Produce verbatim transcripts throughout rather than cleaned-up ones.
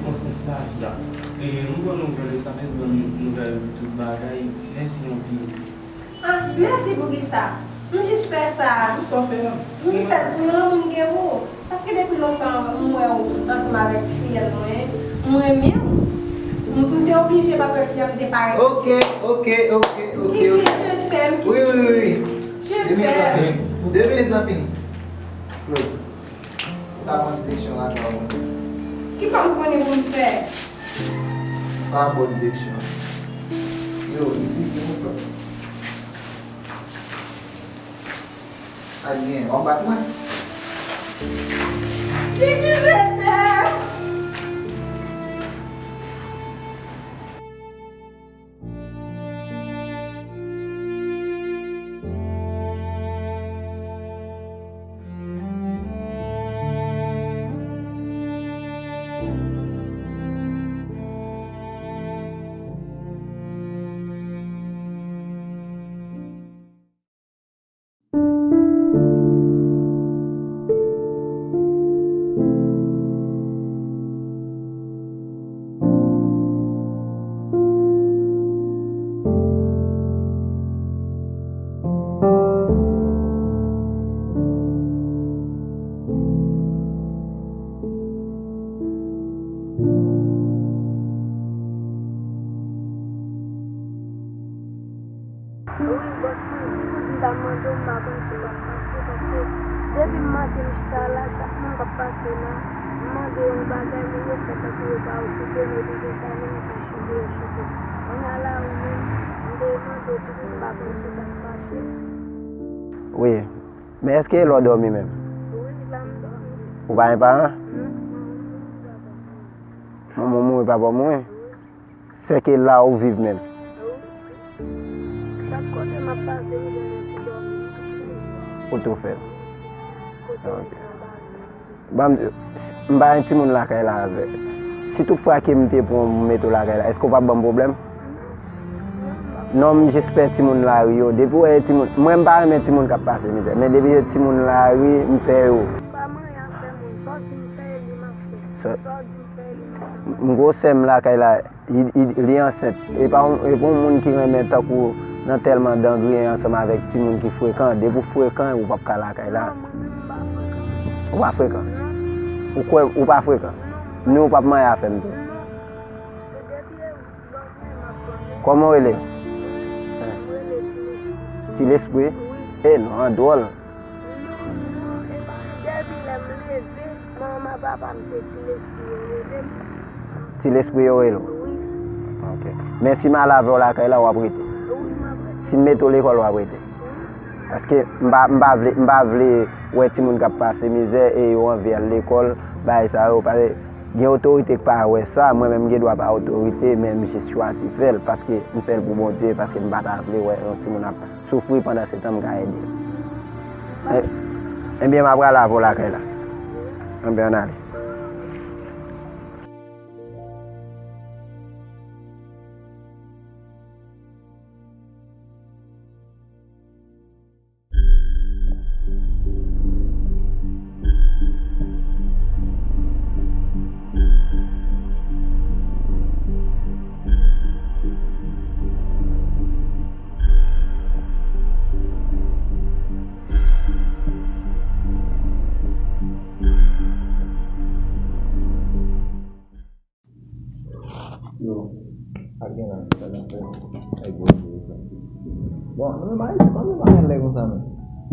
Konstans lavi a. E, m pran nouvèl yo, sa fè m pran nouvèl tout bagay. Mèsi anpil. Ah, mèsi pou kisa? M jis fè sa. Pou sa w fè a? M fè l pou yon lanmou m gen pou ou. Paske depi lontan m wè w ansanm avèk fiyèl mwen, m renmen w. M, m te oblije pa t wè fi a, m te parèt. Ok, ok, ok, ok, Kiki, ok. Je t'aime, Kiki. Wi, wi, wi, wi. Je t'aime. De minit la fini. De minit la fini. Close. Ou ta pran direksyon lakay ou. Ki pa m konnen pou m fè? Sa a bon direksyon. Yo, isit, gen yon pèp. Ak gen, w ap bat mwen? Kiki, je t'aime. Wi, bòs mwen, ti kout m ta mande w, m pa konn si w ap fache, paske depi m maten m chita la, chak moun k ap pase la, m mande yon bagay, moun yo fè tankou yo pa okipe m, epi gen sa menm ki chite, yo chite. Kounye a la, ou menm, m te mande w, ti kout m pa konn si w t ap fache. Wi, men èske e la w dòmi menm? Wi, la m dòmi. Ou pa gen paran? Non, non, non, papa. Manman w mouri, papa w mouri? Wi. Sèke la ou viv menm? Wi. Chak kote m ap pase, m jwenn yon ti dòmi, m tou fè l. Ou tou fè l? Kote m travay. Ban m, m pa gen timoun lakay la avè. Si tout fwa ke m te pran w, m mete w lakay la, èske w p ap ban m pwoblèm? Non, m jis pè timoun lari yo. Depi w wè timoun, mwen m pa renmen timoun k ap pase mizè, men depi se timoun lari, m pè yo. M pa manyen afè moun. Sa w di m fè, e li m ap fè. Sa w di m fè, e li m ap fè. M gwo sè m lakay la. Li, li, li ansent. E pa yon, e pa yon moun ki renmen tankou nan tèlman dan griyen ansanm avèk timoun ki frekan. Depi w frekan, ou p ap ka lakay la. Ou pa frekan. Ou kwè ou pa frekan? Non, ou p ap manyen afè m tou. Kòman w rele? Ti Lespri? E non an dwòl. Non, non, e pa depi lè m leve, manman papa m se Ti Lespri yo rele m. Ti Lespri yo rele w? Wi. Ok. Men si m al avè w lakay la, w ap rete? Wi, m ap rete. Si m mete w lekòl, w ap rete? Wi. Paske m pa, m pa vle, m pa vle wè timoun k ap pase mizè e yo anvi al lekòl, bagay sa yo, paske gen otorite k pa wè sa, mwen menm m gen dwa pa otorite, men m jis chwazi fè l, paske m fè l pou Bondye, paske m pa ta vle wè yon timoun ap soufri pandan se tan m ka ede l. E, ebyen, m ap prale avè w lakay la. Ebyen, ann ale. Yo, pa gen la, sa k ap fèt? Ay, bon, bon, non, men Ayiti pa gen bagay lè konsa, non.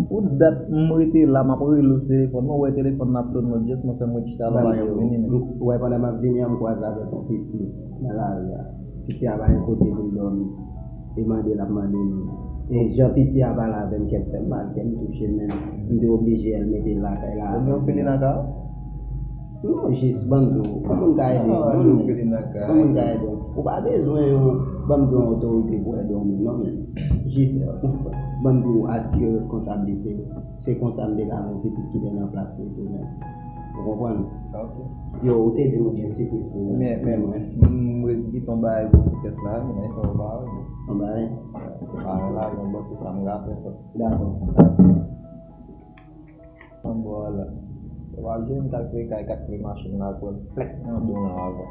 Pou dat m rete la, m ap rele w sou telefòn, mwen wè telefòn nan ap sone, just mwen fè m ret chita la, pa janm vini, men. Ou wè, pandan m ap vini an, m kwaze avèk yon piti nan lari a. Piti a pa gen kote pou l dòmi. E mande l ap mande m. E jan piti a pale avè m, kè m fè m mal, kè m touche m menm. M te oblije al mete l lakay la. Ebyen, ou fini nan ka a? Non, jis ban m di w, yon moun ka ede w, ban m di w, yon moun ka ede w. Ou pa bezwen yon, ban m di w, yon otorite pou ede w menm, non, men. Jis, ban m di w, asire reskonsablite w. Se konsa m te ka wè yon pitit ki te nan plas li tou, men. Ou konprann? Ok. Yo, ou te di m ou gen sipriz pou mwen. Men, men, mwen, m ret kite yon bagay pou ti kès la, men fò w pa wè. Yon bagay? Bagay la, yon bon, se sa m ka fè, fò. Dakò. An bon, ala. Ou pa jwenn kat kle kay, kat kle machin la, pran flèk nan don nan avan.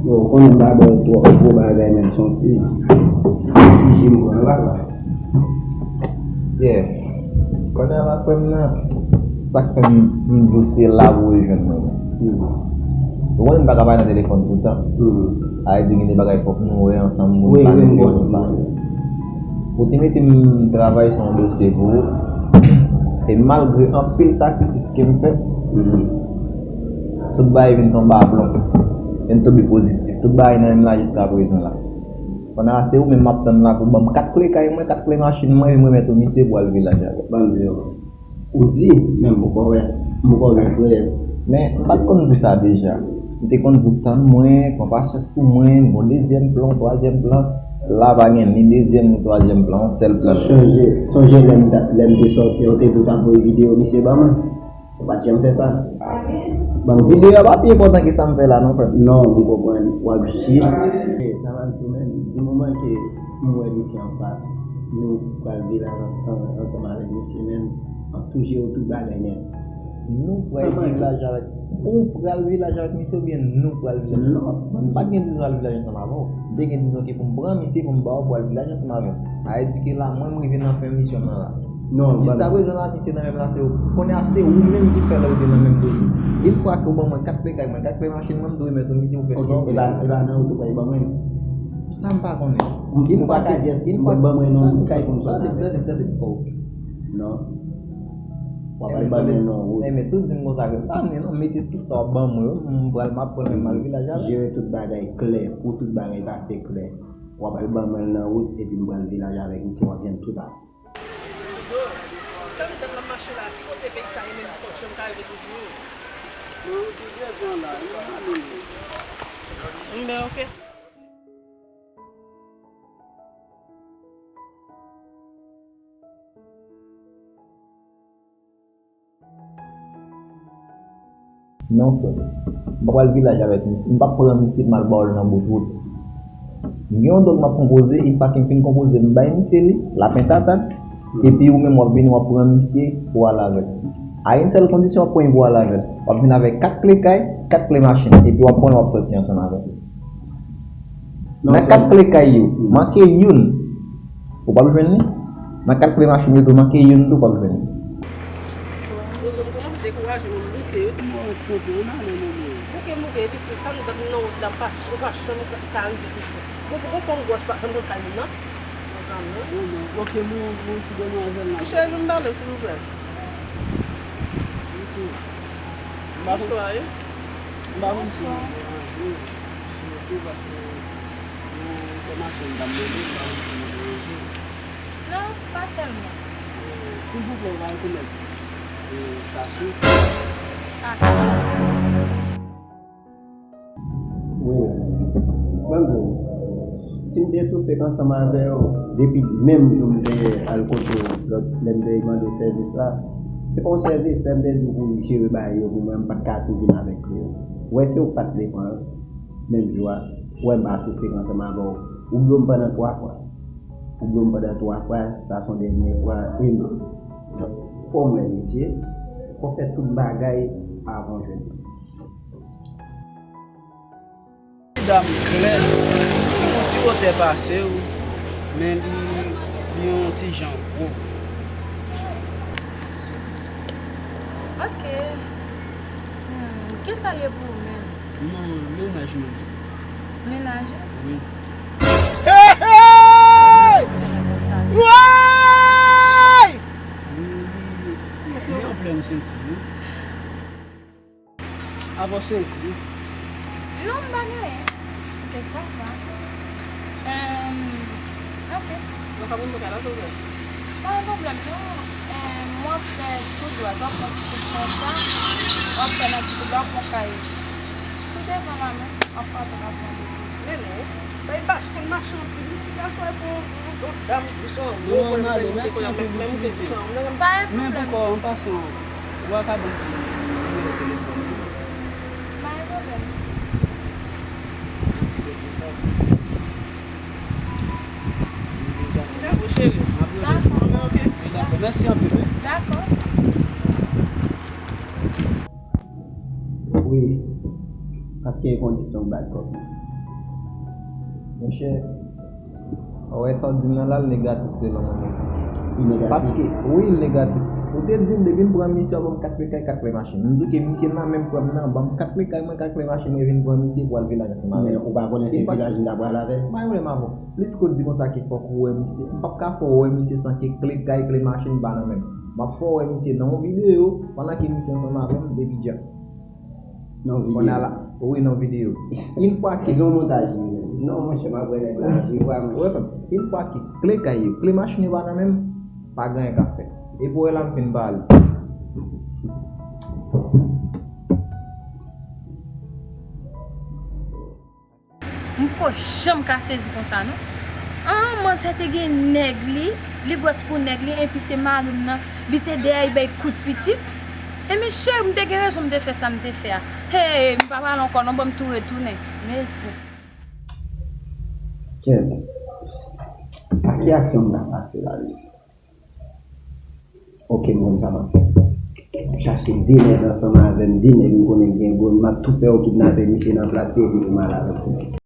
Yo, ou konnen m pa ba w twòp gwo bagay, men s on ti, ti jim pran la. Yeah. Konnen la, frè m nan, sa k fè m, m di w se la pou w jwenn mwen. Ou konnen m pa ka pale nan telefòn toutan. Sa vle di gen de bagay fòk nou wè ansanm pou n planifye konsa. Ou te mete m travay sou yon dosye pou ou. E malgre anpil sakrifis ke m fè, tout bagay vin tonbe aplon. E m tonbe pozitif. Tout bagay nan men m la jiska prezan la. Kounye a se ou menm m ap tann la pou ban m kat kle kay mwen, kat kle machin mwen, e m remèt ou misye pou al vilaj avè l. Ban m di w. Ou di, men m poko wè, m poko gen prèv. Men, m pa t konn di w sa deja. M te konn di w tann mwen, pran pasyans pou mwen, gon dezyèm plan, twazyèm plan. La pa gen ni dezyèm ni twazyèm plan, yon sèl plan. Sonje, sonje lè m ta, lè m te sòti, ou te di w t ap voye videyo misye ban mwen. Ou pa t janm fè sa. Ban m videyo a pa pi enpòtan ke sa m fè la non, frè m. Non, m konprann. W ap jis. Sa m ap di w menm, di moman ke m wè misye anfas, nou pral vilaj ansanm, ansanm avèk misye menm, m ap tou jere tout bagay nèt. Nou pral vilaj avèk, ou pral vilaj avèk misye oubyen nou pral vilaj ansanm? Non. M pa t gen dizon al vilaj ansanm avè w. M te gen dizon ke pou m pran misye, pou m ba w pou al vilaj ansanm avè m. Sa vle di ke la, mwen, m rive nan fen misyon m nan la. Non, jiska prezan la, misye nan men m la, se ou. Kounye a, se ou menm ki fè l rive nan men m toujou. Yon fwa ke w ban mwen kat kle kay mwen, kat kle machin mwen, m dwe remèt ou misye pou fè sa w vle. E pa, e pa nan wout ou pral ban mwen. Sa m pa konnen. Yon fwa ke, yon fwa ban mwen nan wout kay pou m sot avè l. Tande, tande, tande, tande. Non. W ap al ban mwen nan wout. Enben, tout di m konsa ke m pa vle non, mete sou sa w ap ban mwen yo, m pral, m ap pran men m al vilaj avè l. Jere tout bagay klè, pou tout bagay pase klè. W ap al ban mwen l nan wout, epi m pral vilaj avèk misye, w ap jwenn tout apre. Tann, tann, m ap mache la, ki kote peyi sa ye menm, ki kote m ka rive toujou? Mwen, ou te gen jan la, wi, mwen ale. Enben, oke. Non, frè m. M pa pral vilaj avèk misye. M p ap pran misye m al ba w l nan bout wout. M gen yon dòg m ap konpoze, yon fwa ke m fin konpoze, m bay misye li, lapen tatat, epi ou menm w ap vini, w ap pran misye pou w al avè l. A yon sèl kondisyon, w ap pran l pou w al avè l. W ap vin avèk kat kle kay, kat kle machin, epi w ap pran l, w ap sòti ansanm avè l. Nan kat kle kay yo, manke youn, ou p ap jwenn li. Nan kat kle machin yo tou, manke youn tou, ou p ap jwenn li. Yo tou kòmanse dekouraje, moun bouke, yo tou kòmanse konte, yo nan men nou. Bouke m bouke, epi se tann, tann nan wout la, m pa, m pa janm ka rive toujou. Bon, pou konfòm gwòs pa janm nan kay moun nan. Mezanmi. Bon, bon, ok, moun, moun ti demwazèl la. Cheri, vin pale, silvouplè. Wi, ti. Bonswa, wi. M pa konn si nou deranje w, si nou tou, paske yon enfòmasyon m t ap mande, m pa konn si nou deranje w. Non, pa tèlman. E, silvouplè, ou va rekonèt, e, Sasou. Sasou. Wi. Ban m di w, si m te sou fake ansanm avè w, depi menm jou m te al kote w, lòt lè m te mande w sèvis la, se pa yon sèvis, lè m te di w pou w jere bagay yo pou mwen, m pa t ka tou vin avèk yo. Ou wè, se ou k pa t vle pran yo, menm jou a, ou wè m pa sou fake ansanm avè w. Ou blo m pandan twa fwa. Ou blo m pandan twa fwa, sa se yon dènye fwa, e m, fò m wè misye, fò w fè tout bagay avan w jwenn li. Medam klè, li gon ti wotè pase w, men li, li yon ti jan gwo. Ok. Hmm, kisa l ye pou ou menm? M nan mennaj mwen. Mennaj ou? Wi. Hey, hey! Woy! Li, li, li an plèn senti wi. Avanse isi. Non, m pa gen anyen. Ok, sa va. Ehm, ok. Mwen ka moun mwen ka la, silvouplè? Pa gen pwoblèm, non. Ehm, w ap fè tou dwat, w ap pran ti kout konsa, w ap fè nan ti kout la, w ap pran kay. Tou Te zan la menm, anfan, te ka pran de. Men non, bay bach konn mache anpil, wi, ti gason e pou yon dot dam di san euro, pou mwen te konnen menm, menm te di san euro. Pa gen pwoblèm. An pasan, ou pa ka ban m nimewo telefòn ou? Pa gen pwoblèm. Dakò, cheri. Dakò. Dakò, mèsi anpil, wi. Dakò. Wi. Paske e kondisyon k bay kòb. Monchè, ou wè sa w di m nan la, l negatif selon mwen menm. Li negatif? Paske, wi, l negatif. Ou te di m depi m pran misye, w ban m kat kle kay, kat kle machin. M di w ke misye nan menm pran m nan, ban m kat kle kay mwen, kat kle machin mwen, vin pran misye pou al vilaj ansanm avè l. Men ou pa konnen se vilaj m ta pral avè l? M pa gen pwoblèm avè w. Plis ke w di konsa ke fòk ou wè misye. M p ap ka fè w wè misye san ke kle kay, kle machin pa nan men m. M ap fè w wè misye nan yon videyo, pandan ke misye ansanm avè m, depi dja. Nan yon videyo? Kounye a la, wi, nan yon videyo. Yon fwa ke... Se yon montaj li menm. Non, monchè, m ap wè nèg la, je vwa, monchè. Wè, frè m, yon fwa ke kle kay yo, kle machin yo pa nan men m, pa gen anyen k ap fèt. Epi w wè la m fin pale. M poko janm ka sezi konsa non. An, manzè te gen nèg li, li gwòs pou nèg li, epi se mari m nan, li te dèyè l bay kout pitit. Ebyen cheri, m te gen rezon m te fè sa m te fè a. Hey, m pa pale ankò non, ban m tou retounen. Mezi. Kèt. A ki aksyon m ta pase la menm? Oke, m konn sa m ap fè. M ap chache de nèg ansanm avè m, de nèg m konnen k gen grenn, m ap tou fè yo kidnape misye nan plas li epi pou m al avè l.